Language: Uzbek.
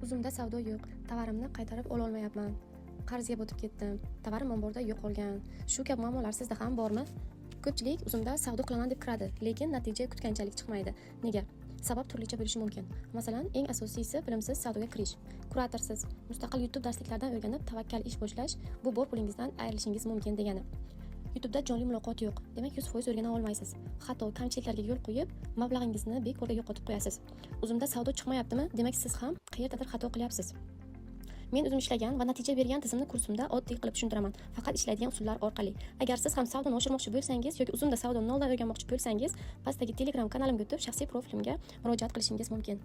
Uzumda savdo yo'q, tovarimni qaytarib ololmayapman. Qarzga botib ketdim, tovarim omborda yo'qolgan. Shu kabi muammolar sizda ham bormi? Ko'pchilik Uzumda savdo qilaman deb kiradi, lekin natija kutganchalik chiqmaydi. Nega? Sabab turlicha bo'lishi mumkin. Masalan, eng asosiysi bilimsiz savdoga kirish. Kuratorsiz, mustaqil YouTube darsliklardan o'rganib, tavakkal ish boshlash bu bor pulingizdan ayrilishingiz mumkin degani. YouTube'da jonli muloqot yo'q. Demak, 100% o'rgana olmaysiz. Xato, kamchiliklarga yo'l qo'yib, mablag'ingizni bekorga yo'qotib qo'yasiz. Uzumda savdo chiqmayaptimi? Demak, siz ham qayerdadir xato qilyapsiz. Men o'zim ishlagan va natija bergan tizimni kursimda oddiy qilib tushuntiraman, faqat ishlaydigan usullar orqali. Agar siz ham savdoni oshirmoqchi bo'lsangiz yoki Uzumda savdoni noldan o'rganmoqchi bo'lsangiz, pastdagi Telegram kanalimga o'tib, shaxsiy profilimga murojaat qilishingiz mumkin.